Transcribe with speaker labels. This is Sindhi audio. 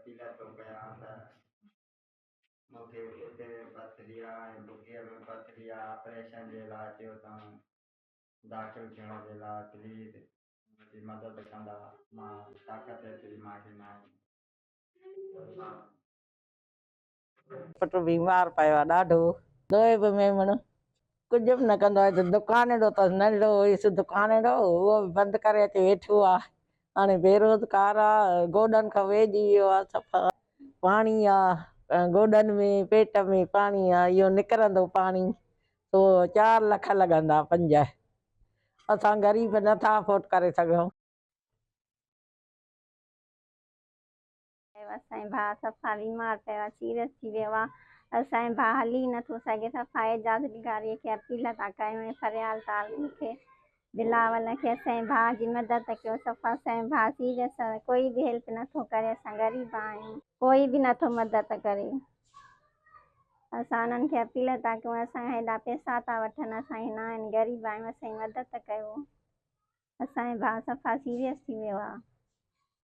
Speaker 1: اپيل ٿو ڪيان ته مون کي ڳٽي ۾ پٿري آ ۽ بگيء ۾ پٿري آ، آپريشن جي لاء چيو اٿئون، داخل ٿيڻ جي لاء پليز منهنجي مدد ڪندا، مان طاقت ايتري مان کي ناهي.
Speaker 2: پٽ بيمار پيو آ ڏاڍو. دوئي به ميمڻ ڪجهه به نه ڪندو آهي. دڪانڙو اٿس ننڍڙو هيس دڪانڙو، اهو به بند ڪري اچي ويٺو آ. هاڻي بيروزگار آ، گوڏن کان ويهجي ويو آ. صفا پاڻي آ گوڏن ۾، پيٽ ۾ پاڻي آ، اهو نڪرندو پاڻي. سو 4 لک لڳندا، 5. اسان غريب نٿا افورڊ ڪري سگهون.
Speaker 3: اسان جو ڀاء صفا بيمار پيو آ، سيريس ٿي ويو آ. اسان جو ڀاء هلي نٿو سگهي. صفا اعجاز لغاري کي اپيل ٿا ڪيون ۽ فريال طالب کي، بلاول کي، اسان جي ڀاء جي مدد ڪيو. صفا اسان جو ڀاء سيريس آ، ڪوئي به هيلپ نٿو ڪري. اسان غريب آهيون، ڪوئي به نٿو مدد ڪري. اسان انهن کي اپيل ٿا ڪيون، اسان کان هيڏا پئسا ٿا وٺن، اسان کي نه آهن، غريب آهيون، اسان جي مدد ڪيو. اسان جو ڀاء صفا سيريس ٿي ويو آ.